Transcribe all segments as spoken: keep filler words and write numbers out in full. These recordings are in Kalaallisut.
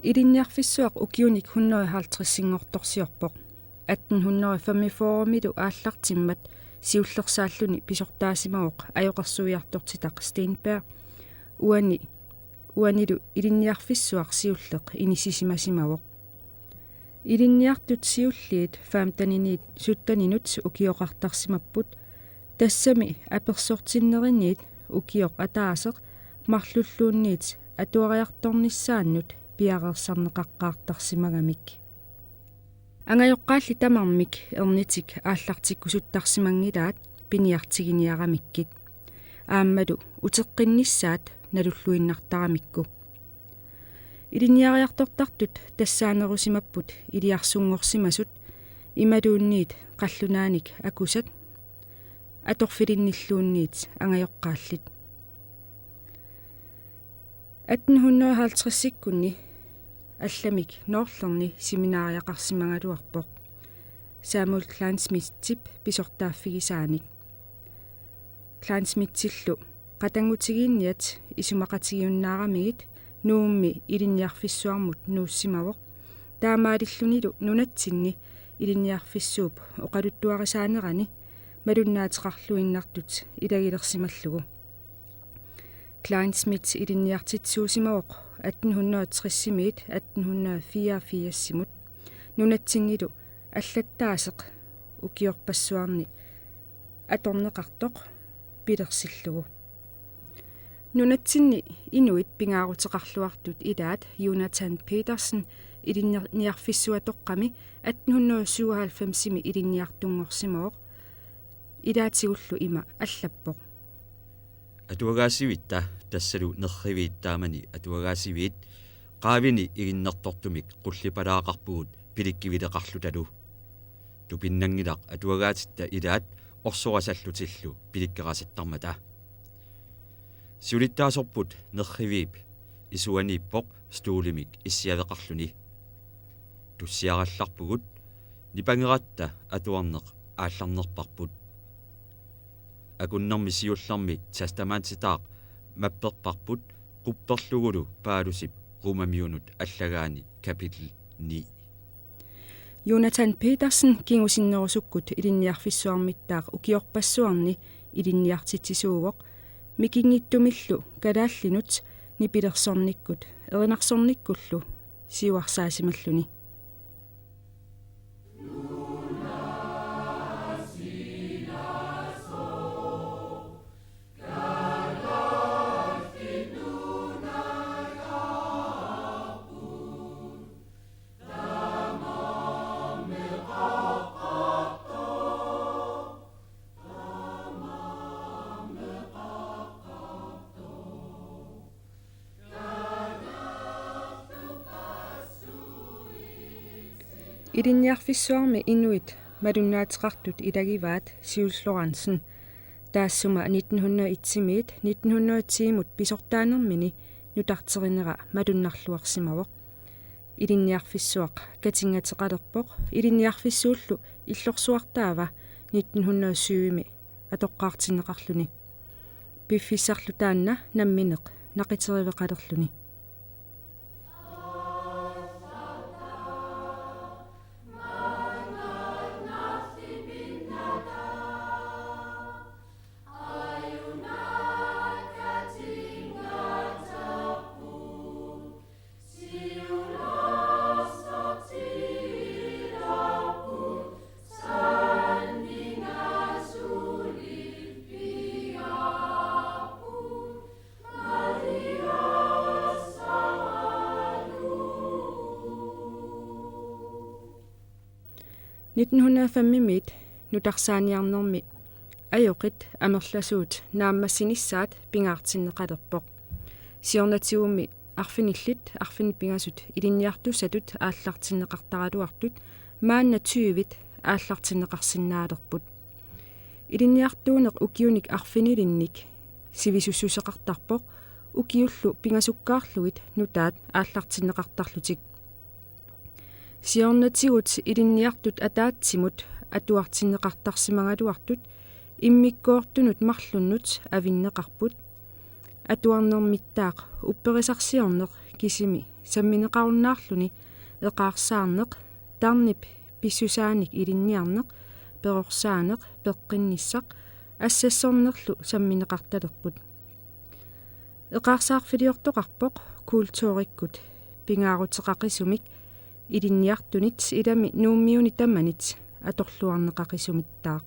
Ilinniarfissuaq ukiunik hundrede halvtredsinngortorsiorpoq. Atten hundrede femogfyrremilu aallartimmat siullersaalluni pisortaasimavoq ajoqersuiartortitaq Steenberg. Uani, uanilu ilinniarfissuaq siulleq inissisimasimavoq. Ilinniartut siulliit femteniniit sytteninut ukioqartarsimapput, tassami apersortinneriniit ukioq ataaseq marlulluunniit atuariartornissaannut piareersarneqaqqaartarsimagamik. Angajoqqaallit tamarmik ernitik aallartikkusuttarsimanngilaat piniartiginiaramikkit. Aammalu uteqqinnissaat nalulluinnartaramikku. Ilinniariartortartut tassaanerusimapput iliarsunngorsimasut imaluunniit qallunaanik akusat atorfilinnilluunniit angajoqqaallit. Atten hundrede halvtredsikkunni allamik Noorlerni seminariaqarsimagaluarpoq Samuel Kleinschmidtip pisortaaffigisaanik. Kleinschmidtillu qatanngutigiinniat isumaqatigiunnaaramigit Nuummi ilinniarfissuarmut nuussimavoq, taamaalillunilu nunatsinni ilinniarfissuup oqaluttuarisaanerani malunnaateqarluinnartut ilagilersimallugu. Kleinschmidt ilinniartitsisuusimavoq atten hundrede tressimiit atten hundrede fireogfirsimut nunatsinnilu allattaaseq ukiorpassuarni atorneqartoq pilersillugu. Nunatsinni inuit pingaaruteqarluartut ilaat Jonathan Petersen ilinniarfissuatoqqami atten hundrede syvoghalvfemsimi ilinniartunngorsimavoq. Ilaatigullu ima allappoq: Atuagaasivitta, tassalu nerriviit taamani atuagaasiviit, qaavini iginnertortumik qullipalaaqarpugut pilikkivileqarlutalu. Tupinnanngilaq atuagaatitta ilaat orsorasallutillu pilikkerasattarmata. Siulittaasorput nerriviip isuaniippoq stuulimik issiaveqarluni. Tussiarallarpugut, nipangeratta atuarneq aallarnerparput. Akunnermi siullermi testamentitaaq mapperparput qupperlugulu Paulusip Romamiunut allagaani kapitel ni. Jonathan Petersen kingusinnerusukkut ilinniarfissuarmittaaq ukiorpassuarni ilinniartitsisuuvoq, mikinngitsumillu kalaallinut nipilersornikkut erinarsornikkullu siuarsaasimalluni. Ilinniarfissuarmi inuit malunnaateqartut ilagivaat Siulleq Lorentzen, taassuma nitten hundrede og et-imiit nitten hundrede og ti-mut pisortaanermini nutarterinera malunnarluarsimavoq. Ilinniarfissuaq katinngateqalerpoq, ilinniarfissuullu illorsuartaava nitten hundrede og syv-imi atoqqaartinneqarluni. Piffissarlu taanna nammineq naqiterivaqalerluni. Nitten hundrede og fem-imiit nutarsaaniarnermi ajoqit amerlasuut naammassinissaat pingaartinneqalerpoq. Siornatigummi arfinillit arfineq pingasut ilinniartussatut aallartinneqartaraluartut maanna tyvit aallartinneqarsinnaalerput. Ilinniartuuneq ukiunik arfinilinnik sivisussuseqartarpoq, ukiullu pingasukkaarlugit nutaat aallartinneqartarlutik. Siornatigut ilinniartut ataatsimut atuartinneqartarsimagaluartut immikkoortunut marlunnut avinneqarput. Atuarnermittaaq upperisarsiorneq kisimi sammineqarunnaarluni eqaarsaarneq, tarnip pissusaanik ilinniarneq, perorsaaneq, peqqinnissaq, assassornerlu sammineqartalerput. Eqaarsaarfiliortoqarpoq kulturikkut pingaaruteqaqisumik ilinniartunit ilami Nuummiuni tamanit atorluarneqaqisumittaaq.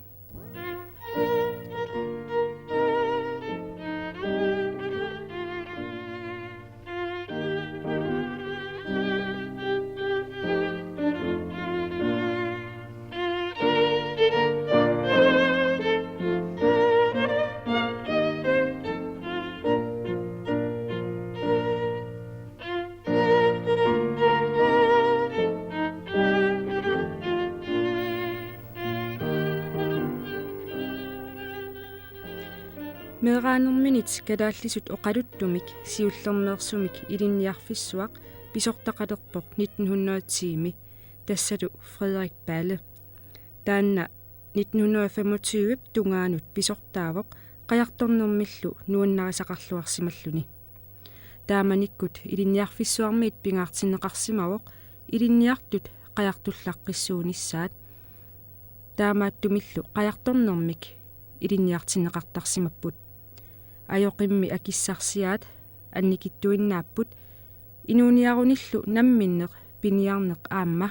Meeraanerminit kalaallisut oqaluttumik siullermeersumik ilinniarfissuaq pisortaqalerpoq nitten hundrede ti-mi, tassalu Frederik Balle. Taanna nitten hundrede femogtyve tungaanut pisortaavoq qajartornermillu nuannarisaqarluarsimalluni. Taamanikkut ilinniarfissuarmiit pingaartinneqarsimavoq ilinniartut qajartullaqqissuunissaat. Taamaattumillu qajartornermik ilinniartinneqartarsimapput. Ajoqimmi akissarsiaat annikitsuinnaapput, inuuniarunillu namminneq piniarneq aamma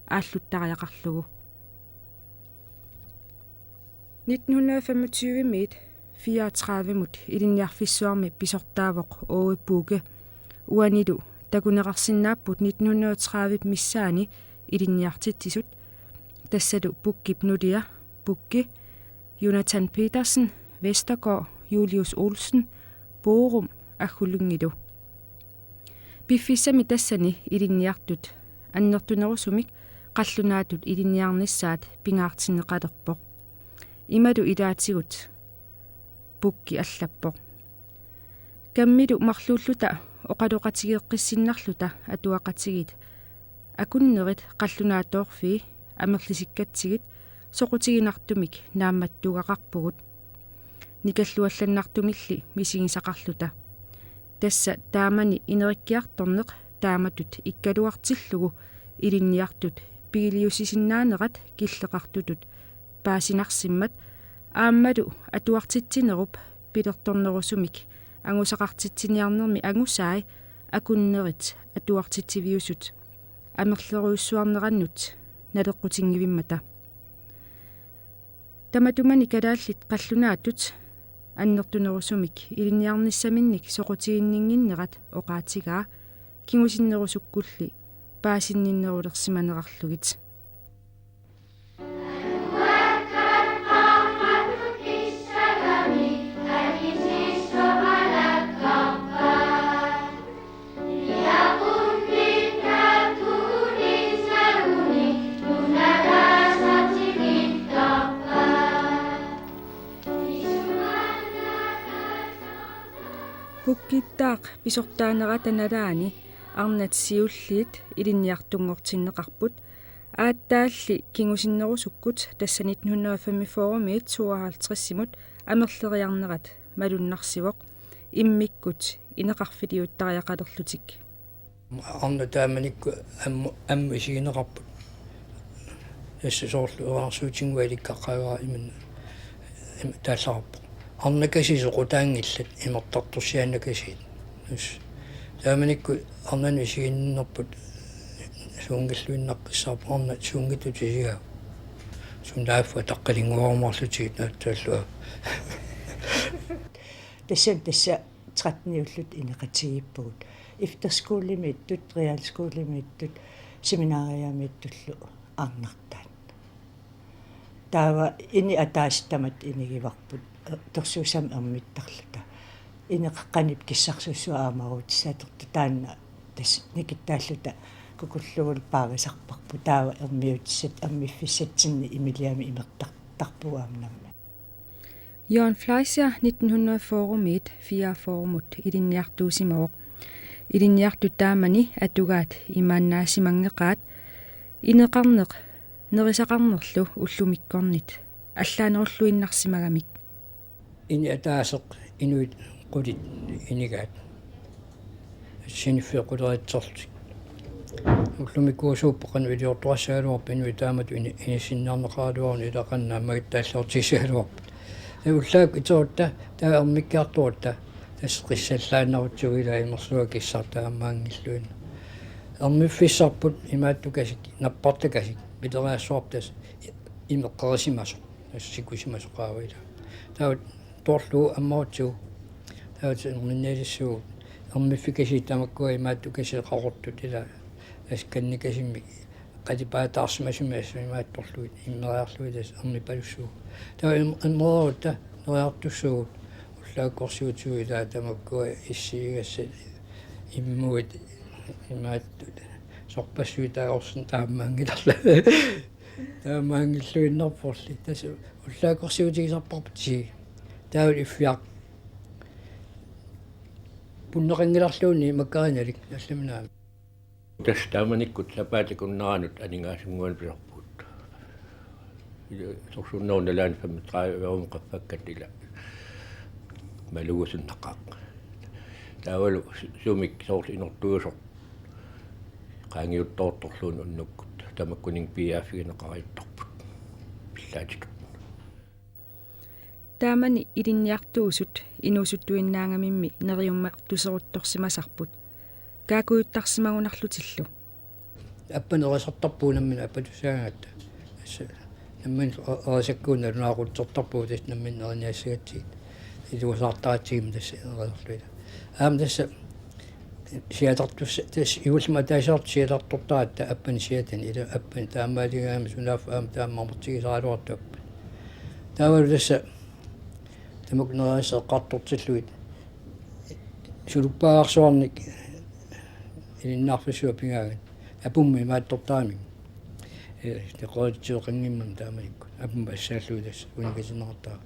aalluttariaqarlugu. Nitten hundrede femogtyve-miit fireogtredive-mut ilinniarfissuarmi pisortaavoq Aage Bugge. Uanilu takuneqarsinnaapput nitten hundrede tredive missaani ilinniartitsisut. Tassalu Buggep nulia, Bugge, Jonathan Petersen, Vestergaard, Julius Olsen, Borum, Aggu Lyngilu. Piffissami tassani ilinniartut annertunerusumik qallunaatut ilinniarnissaat pingaartinneqalerpoq. Imalu ilaatigut Bugge allappoq: Kammilu marluulluta oqaloqatigeqqissinnarluta atuaqatigiit akunnerit qallunaatoorfii amerlisikkatsigit soqutiginartumik naammattugaqarpugut, nikalluallannartumilli misigisaqarluta. Tassa taamani inerikkiartorneq taamatut ikkaluartillugu ilinniartut pigiliussisinnaanerat killeqartutut paasinarsimmat aammalu atuartitsinerup pilertornerusumik angusaqartitsiniarnermi angusai akunnerit atuartitsiviusut amerlerujussuarnerannut naleqqutinngivimmat. Tamatumani kalaallit qallunaatut annertunerusumik ilinniarnissaminnik soqutiginninnginnerat oqaatigaa kingusinnerusukkulli paasinninnerulersimanerarlugit. Buggittaaq pisortaanerata nalaani arnat siulliit ilinniartunngortinneqarput, aatsaalli kingusinnerusukkut, tassa nitten hundrede og femogfyrre-miit tooghalvtreds-imut amerleriarnerat malunnarsivoq, immikkut ineqarfiliuttariaqalerlutik. Arnat taamanikkut ammut, ammut isigineqarput. Tassa soorlu erarsuutinnguaq ilikkaqqaavara imanna, im-, taallararpoq. Arnakasiit soqutaanngillat, imertartorsiaannakasiit. Tassa taamanikkut arnanut isiginninnerput suunngilluinnaqqissaarpoq, arnat suunngitsut isigaat. Sunaaffa taqqalinnguarumaarlutigit naatsaallu. Tassani tassa tretteniulluta ineqatigiippugut. Efterskolemiittut, realskolemiittut, seminariamiittullu arnartaat. Taava ini ataaseq tamatta inigivarput, torsuussamik ermittarluta. Ineqaqqanip kissarsuussua aamaruutissaattortoq, taanna tassa nikittaalluta kukullugulu paarisarparput. Taava ermiutissat, ermiffissatsinnik imiliami imertartarpugut aamma nammineq. Jørgen Fleischer nitten hundrede fyrre-miit fireogfyrre-mut ilinniartuusimavoq. Ilinniartut taamani atugaat imaannaasimanngikkaat, ineqarneq nerisaqarnerlu ullumikkornit allaanerulluinnarsimagamik. Ini ataaseq inuit qulit inigaat. Siniffiit quleritserlutik. Ullumikkuusuupput qanoq iliortoqassagaluarpat inuit taamatut ini-, inissinniarneqaraluaruni ilaqanna ammagittaalliortigissagaluarpat. Taava ullaakkut iterutta taava ermikkiartorutta tassa qissallaannarutsigu ilaa imersuaq kissartaa ammaanngilluinnaq. Ermiffissarput imaattukasik, nappartakasik, pileriassuarput tassa imeqqerisimasoq, tassa sikusimasoq qaavaq ilaa. Taava toorlugu ammarutsigu, taava erminnialissuugut, ermiffikasiit tamakkua imaattukasiit qaqortut ilaa, tassa kannikasimik qalipaataarsimasumik assut imaattorlugit immeriarlugit tassa ermipalussuugut. Taava im-, immerutta neriartussuugut, ullaakkorsiutigut ilaa tamakkua issiigassat immuit imaattut sorpassuit taagorsinnaapput taamaanngilluinnarporli. Tassa ullaakkorsiutigisarparput tigi. Taava iffiaq punneqanngilarluunniit makkarinalik allamik aamma. Tassa taamanikkut sapaatip akunneranut aningaasanngornerput. Sorsunnerup nalaani femogtredive euronik qaffakkat ilaa malugusunnaqaaq. Taavalu su-, sumik soorlu inortuusoq qaangiuttoortorluunniit unnukkut tamakkuninnga piiaaffigineqariartorput. Pillaatitut. Taamani ilinniartuusut inuusuttuinnaangamimmi neriummertuseruttorsimasarput. Kaakkujuttarsimagunarlutillu. Appaneq erisartarpugut nammineq appatussaagaangatta. Tassa nammineq e-, erisakkuunnarlugu nalunaaqutsertarpugut tassa nammineq eriniassagatsigit. Iluasaartaratsigimmi tassa erisarluta. Aamma tassa siatartussa-, tassa juullimi ataasiarluta siatartortaratta appani siatani ilaa appani taamaaligaangami sunaaffa aamma taama amerligisaraluartoq appani. Taavalu tassa tamakku nerisassat eqqartortillugit suluppaagarsuarnik ilinniarfissuaq pigaangat. Apummi imaattortaramik. Ee, teqoritsiveqanngimmami taamanikkut. Apummi assaallugit tassa unikasinneqartarami.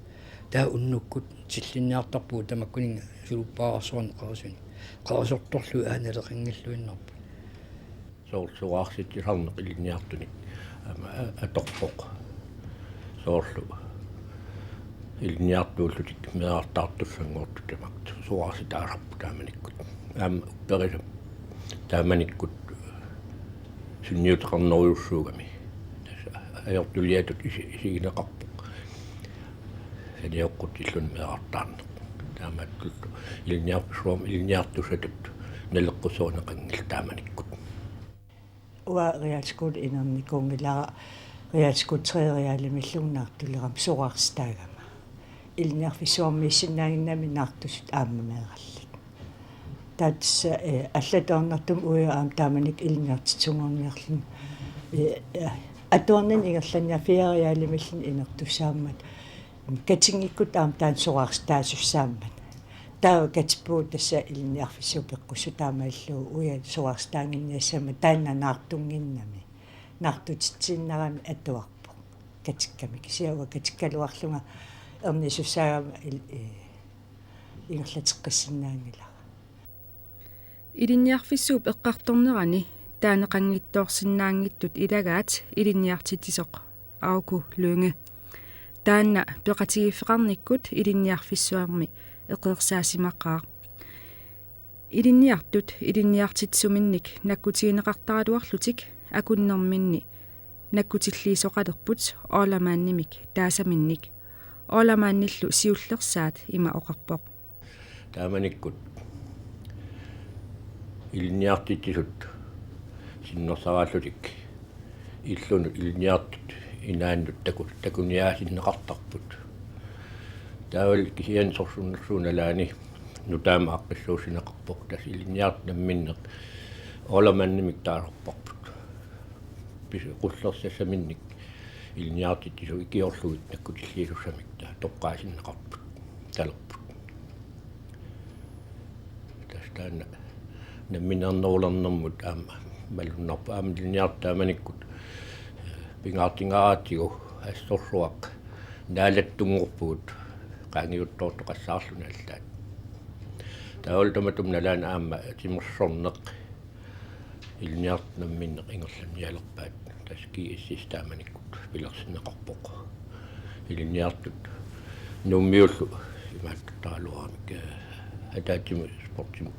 Taava unnukkut tillinniartarpugut tamakkuninnga suluppaagarsuarnik qerisunik. Qerisortorlugit aana naleqanngilluinnarput. Soorlu soraarsitsisarneq ilinniartunik aamma a-, atorpoq. Soorlu ilinniartuullutik meerartaartussanngortut tamakku soraarsitaasarput taamanikkut. Aamma upperisaq taamanikkut sunniuteqarnerujussuugami. Tassa ajortuliatut isi-, isigineqarpoq. Sanioqqutilluni meerartaarneq. Taamaattumik ilinniarfissuarmi ilinniartussatut naleqqussorineqanngilaq taamanikkut. Uanga realskole inernikuunngilara realskole tre realimilluunniit naartulerama soraarsitaagama. Ilinniarfissuarmiissinnaannginnami naartusut aamma meeraallit. Taava tassa, eh, allatut ajornartumik uagut aamma taamanikkut ilinniartitsisunngorniarluni. Eh, eh, atuarnini ingerlanniarfia realimilluunniit inertussaammat. Katinngikkuttaaq aamma taanna soraarsitaasussaammat. Taava katippugut tassa ilinniarfissuup peqqussutaa taamaalillugu uagut soraarsitaannginniassammat taanna naartunnginnami. Naartutitsiinnarami atuarpoq. Katikkamik. Kisianni uanga katikkaluarlunga ernisussaagama il-, eh, ingerlateqqissinnaanngilara. Ilinniarfissuup eqqartornerani taaneqanngitsoorsinnaanngitsut ilagaat ilinniartitsisoq Auku Lynge. Taanna peqatigiiffeqarnikkut ilinniarfissuarmi eqeersaasimaqaaq. Ilinniartut ilinniartitsisuminnik nakkutigineqartaraluarlutik akunnerminni nakkutilliisoqalerput Orla Mandimik taasaminnik. Orla Mandillu siullersaat ima oqarpoq. Taamanikkut ilinniartitsisut sinnersaraallutik illunut ilinniartut inaannut taku-, takuniaasinneqartarput. Taavalu kisianni sorsunnersuup nalaani nutaamik aaqqissuussineqarpoq, tassa ilinniartut namminneq Orla Mandimik taasarparput. Pis-, qullersassaminnik ilinniartitsisut ikiorlugit nakkutilliisussamik taava toqqaasinneqarput, talerput. Tassa taanna namminernerulernermut aamma malunnarpoq, aamma ilinniartut taamanikkut, eh, pingaartingaaratsigu assorsuaq naalattunngorpugut qaangiuttoortoqassaarluni allaat. Taavalu tamatuma nalaani aamma timersorneq ilinniartut namminneq ingerlannialerpaat, tassa G S S taamanikkut pilersinneqarpoq. Ilinniartut Nuummiullu imaattortaraluaramik, eh, Ataatsimut sportimut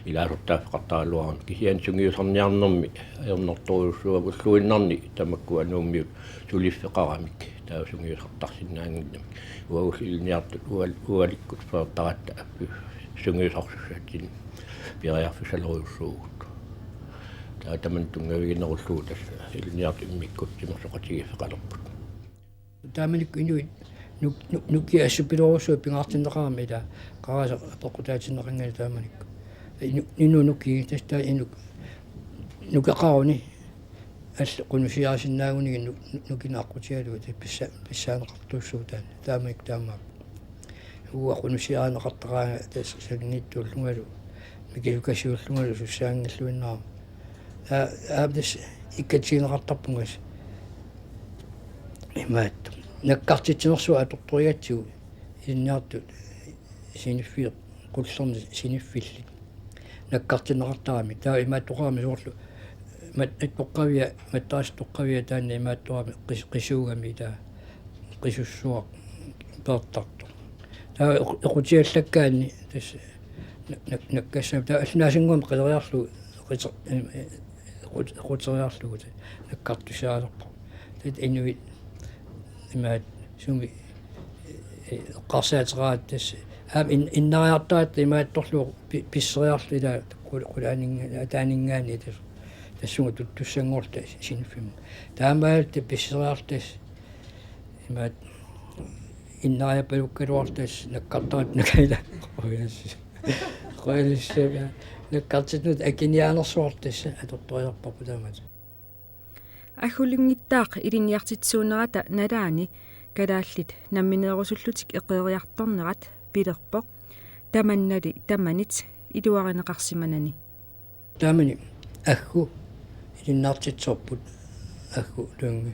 ilaasortaaffeqartaraluarami kisianni sungiusarniarnermi ajornartorujussuuvoq ulluinnarni tamakku Nuummiut suliffeqaramik taava sungiusartarsinnaannginnamik. Uagut ilinniartut ual-, ualikkut peertaratta appi sungiusarsussatsinnik periarfissalerujussuuvugut. Taava tamanna tunngaviginerullugu tassa ilinniartut immikkut timersoqatigiiffeqalerput. Taamanikkut inuit nuk-, nuk-, nukiat assut pilorujussuit pingaartinneqarami ila qarasaq apeqqutaatinneqanngilaq taamanikkut. Inu-, inuk nuki tassa taava inuk nukeqaruni allat qunusiaasinnaagunigit nu-, nu-, nukinut aqqutigalugu tassa pissa-, pissaaneqartuussuuvoq taanna. Taamanikkut taamaappoq. Uanga qunusiarineqartaraanga tassa sanngiitsuullungalu, mikisukasiullungalu sussaanngilluinnarama. Aa, aa, tassa ikkatsigineqartarpunga. Imaattoq. Nakkartitsinersuaq atortorigatsigu ilinniartut siniffiit qullerni siniffillit. Nakkartinneqartarami. Taava imaattoqarami soorlu mat-, toqqavia, mattarasi toqqavia taanna imaattoqarami qis-, qisuugami taava qisussuaq peertartoq. Taava equ-, equtiallakkaanni tassa na-, na-, nakkassaaq taava allunaasannguamik qileriarlugu qite-, em, e-, equt-, equteriarlugu tassa nakkartussaalerpoq. Taava inuit imaat sumi, e-, e-, eqqarsaateraat tassa. Aamma in-, innariartaratta imaattorlugu pi-, pisseriarlugu ila qul-, qulaaninnga-, ataaninngaanniit tassa. Tassunga tuttussanngorluta siniffimmi. Taamaalilluta pisseriarluta tassa. Imaat innariappalukkaluarluta tassa nakkartaratta nakaila. Qujanassi. Qujanassi. Nakkartitsinertut akiniaanersuarluta tassa atortoriarparput taamatut. Aggulinngittaaq ilinniartitsisuunerata nalaani kalaallit nammineerusullutik eqeeriartornerat pilerpoq tamannali tamanit iluarineqarsimanani. Taamani Aggu ilinniartitsisorput Aggu Lynge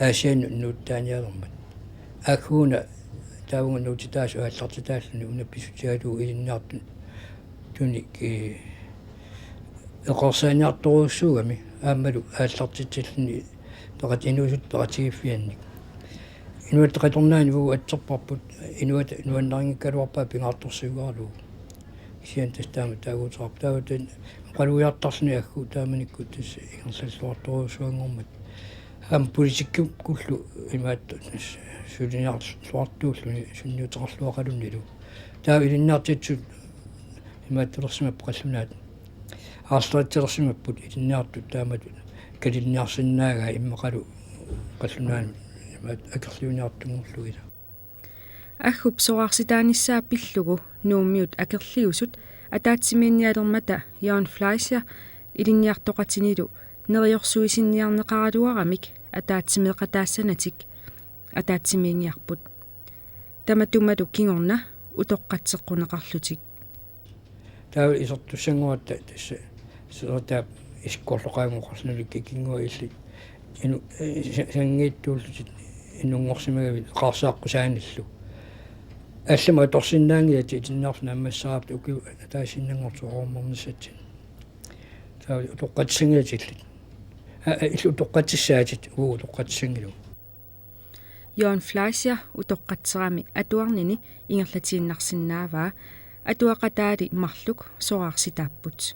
Aasiannut nuuttaanialermat. Agguuna taavunga nuutitaasut aallartitaalluni una pissutigalugu ilinniartut tunik, ee, eqeersaaniartorujussuugami aammalu aallartitsilluni peqat-, inuusuttut peqatigiiffiannik. Inuit Aqqaneq-Anorsaanni uagut atserparput inuit nuannarinngikkaluarpaat pingaartorsiugalugu. Kisianni tassa taama taaguuteqarpoq. Taava taanna oqalugiartarluni Aggu taamanikkut tassa ingerlalluartorujussuanngormat. Aamma politikkikkut imaattoq suliniarluartuulluni sunniuteqarluaqalunilu. Taava ilinniartitsisut imaattulersimapput qallunaat. Aarleritsilersimapput ilinniartut taamatut kalinniarsinnaagaat immaqalu qallunaanut imaattoq akerliuniartunngorlugit. Aggup soraarsitaanissaa pillugu Nuummiut akerliusut ataatsimiinnialermata Jørgen Fleischer ilinniartoqatinilu neriorsuisinniarneqaraluaramik ataatsimeeqataassanatik ataatsimiinngiarput. Tamatumalu kingorna utoqqatseqquneqarlutik. Taava isertussanngoratta tassa seritaap isikkoorloqaanngoqarluni kikinngua illit inu-, ee, sa-, sanngiitsuullutit inunngorsimagavit eqaarsaaqqusaanillu. Allamut atorsinnaanngilatit ilinniarfik naammasseqarputit ukiut ataasiinnanngortut soqarummernissatsinnut. Taava utoqqatsissanngilatit illit. Aa, aa, illit utoqqatsissaatit, uagut utoqqatsissanngilagut. Jørgen Fleischer utoqqatserami atuarnini ingerlatiinnarsinnaavaa, atuaqataali marluk soraarsitaapput.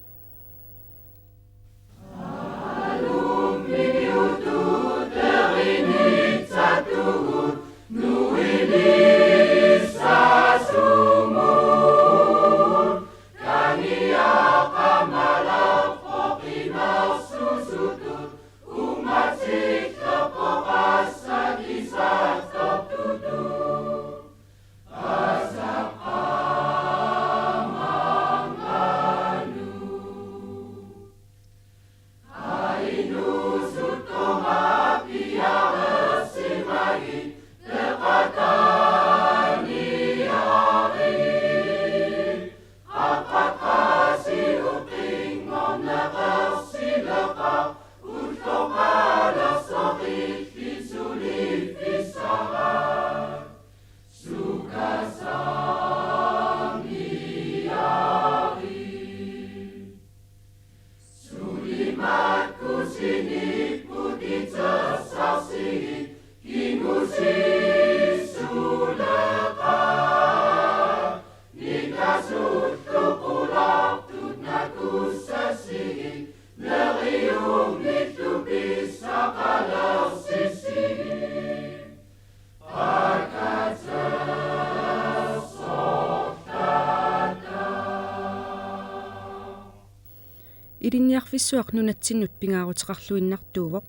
Ilinniarfissuaq nunatsinnut pingaaruteqarluinnartuuvoq.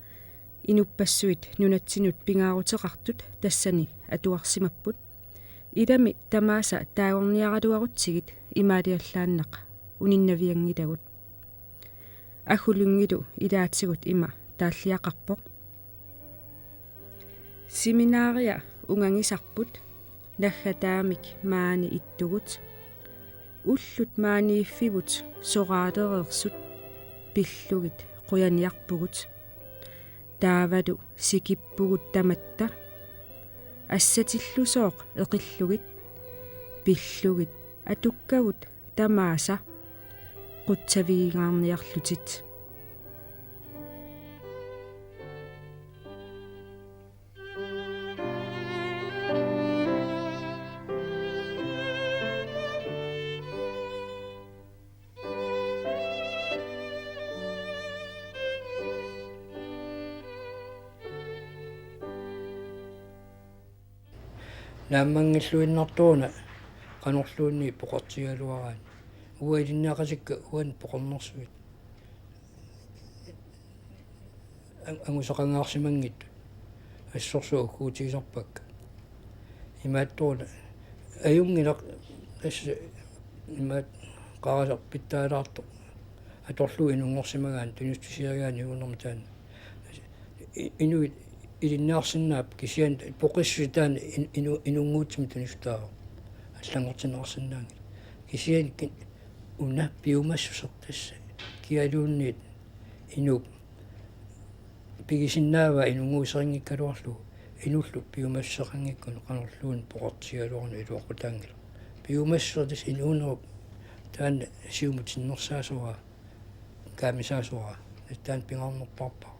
Inuppassuit nunatsinnut pingaaruteqartut tassani atuarsimapput. Ilami tamaasa taagorniaraluarutsigit imaaliallaannaq uninnavianngilagut. Aggu Lyngilu ilaatigut ima taalliaqarpoq: Seminaria ungangisarput, naggataamik maani ittugut. Ullut maaniiffivut soraalereersut, pillugit qujaniarpugut. Taavalu sikippugut tamatta. Assatillusooq eqillugit, pillugit atukkagut tamaasa qutsavigingaarniarlutit. Naammanngilluinnartoruna qanorluunniit poqortigigaluaraanni. Uanga ilinniaqatikka uani poqornersuit. Ang-, angusaqangaarsimanngitsut. Assorsuaq ukkuutigisarpakka. Imaattoruna ajunngilaq, tassa imaat qarasaq pitsaalaartoq atorlugu inunngorsimagaanni, tunissutisiarigaanni inuunermi taanna. I-, inuit ilinniarsinnaapput, kisianni poqissuseq taanna in-, inu-, inunnguutsimik tunissutaavoq. Allanngortinneqarsinnaanngilaq. Kisianni ki-, una piumassuseq tassa kialuunniit inuup pigisinnaavaa inunnguuseqanngikkaluarlugu, inullu piumassuseqanngikkunik qanorluunniit poqortigigaluaruni iluaqutaanngilaq. Piumassuseq tassa inuunerup taanna siumut tinnersaasora, kaamisaasora, taanna pingaarnerpaarpara.